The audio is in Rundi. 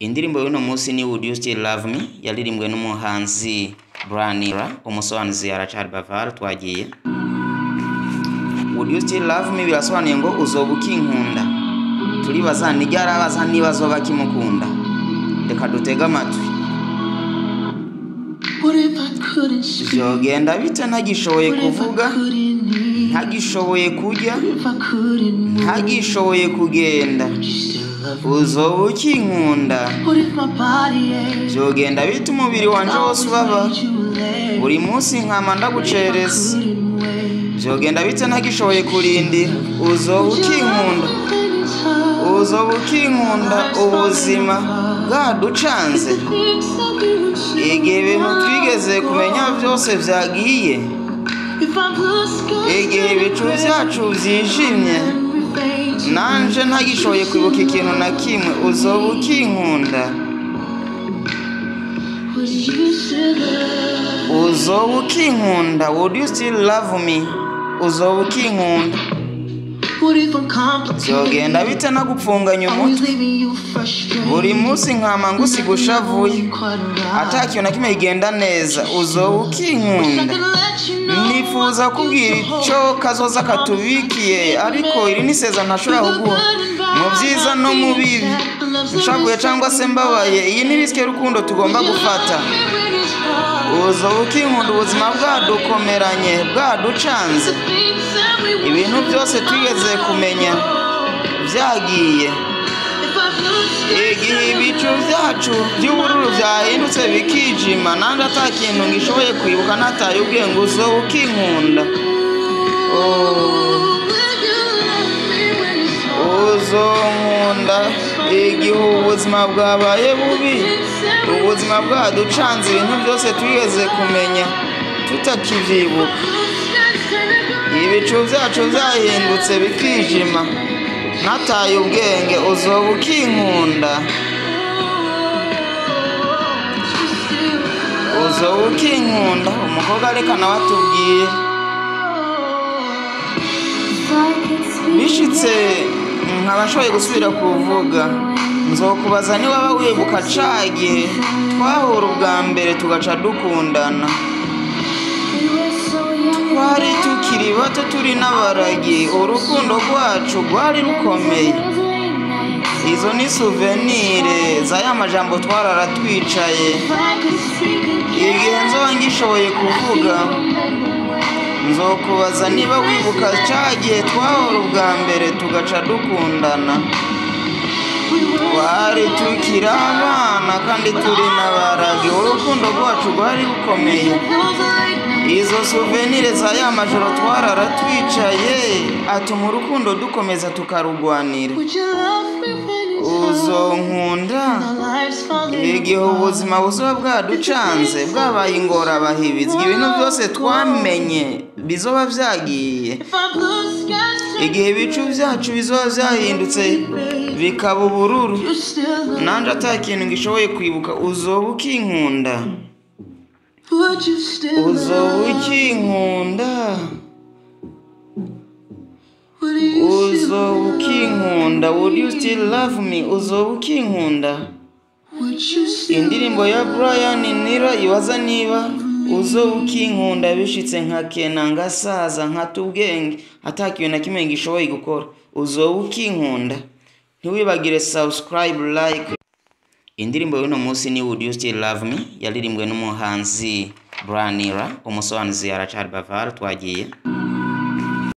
Indirimbo y'uno munsi ni Would You Still Love Me, yaririmbwe n'umuhanzi Brian Ra, umusobanuzi aracari Bavar. Twagiye. Would you still love me birasobanuye ngo uzoba ukinkunda. Turibaza ni ryari abaza niba azoba akimukunda. Reka dutege amatwi. What if I couldn't speak? Vyogenda bite ntagishoboye What if I kuvuga, couldn't eat? ntagishoboye kurya, What if I couldn't move? ntagishoboye kugenda, Would you still love me? uzoba ukinkunda? What if my body ached? Vyogenda bite umubiri wanje wose Always ubaba, made you late. buri munsi nkama What if I ndagucereza? couldn't wait? Vyogenda bite ntagishoboye kurindira, uzoba Would you love ukinkunda? me when it's hard? Uzoba ukinkunda ubuzima bwaducanze, The things that we were so igihe ibintu twigeze kumenya byose vyagiye, If our blue skies igihe ibicu vyacu vyijimye, and we fade to nanje ntagishoboye kwibuka ikintu na kimwe, uzoba ukinkunda? Would you still love? Uzoba ukinkunda? Would you still love me? Uzoba ukinkunda? What if I'm complicated? Vyogenda bite nagupfunganya Always umutwe, leaving you frustrated. buri munsi nkama ngusiga ushavuye, ata kintu na kimwe kigenda neza, uzoba ukinkunda? Nifuza kubwira icyo kazoza katubikiye, ariko iri ni isezerano ntashobora kuguha. Mu byiza no mu bibi, nshavuye cyangwa se mbabaye, iyi ni risike y'urukundo tugomba gufata. Uzoba ukinkunda ubuzima bwadukomeranye, bwaducanze, ibintu byose twigeze kumenya byagiye, igihe ibicu byacu by'ubururu byahindutse bikijima, nanjye ata kintu ngishoboye kwibuka nataye ubwenge, uzoba ukinkunda? Oh. Uzonkunda igihe ubuzima bwabaye bubi, ubuzima bwaducanze, ibintu byose twigeze kumenya tutakivyibuka, ibicu byacu byahindutse bikijima, nataye ubwenge, uzoba ukinkunda? Uzoba ukinkunda? Umukobwa reka nawe atubwiye. Bishitse nkaba nshoboye gusubira kuvuga, nzokubaza niwaba wibuka ca gihe twahura ubwa mbere tugaca dukundana. Twari tukiri bato turi n'abaragi, urukundo rwacu rwari rukomeye. Izo ni souvenir za ya majambo twarara twicaye. Igihe nzoba ngishoboye kuvuga, nzokubaza niba wibuka ca gihe twahura ubwa mbere tugaca dukundana. Twari tukiri abana kandi turi n'abaragi, urukundo rwacu rwari rukomeye. Izo souvenir za ya majoro twarara twicaye atuma urukundo dukomeza tukarugwanira. Would you love me when it's hard? Uzonkunda Our lives falling igihe ubuzima buzoba bwaducanze, bwabaye ingorabahibizi, ibintu byose twamenye bizoba vyagiye, If our blue skies turn igihe ibicu vyacu bizoba vyahindutse bikaba ubururu, you still love nanje ata kintu ngishoboye kwibuka, uzoba ukinkunda? Would you still Uzoba love ukinkunda? Would you still Uzoba ukinkunda? Would you still love me? Uzoba ukinkunda? Would you still Indirimbo ya Brian Nira ibaza niba uzoba ukinkunda bishitse nka kena ngasaza nkata ubwenge ata kintu na kimwe ngishoboye gukora, uzoba ukinkunda? Ntiwibagire subscribe, like. Indirimbo y'uno munsi ni Would You Still Love Me, yaririmbwe n'umuhanzi Brian Ra, umusobanuzi aracari Bavar. Twagiye.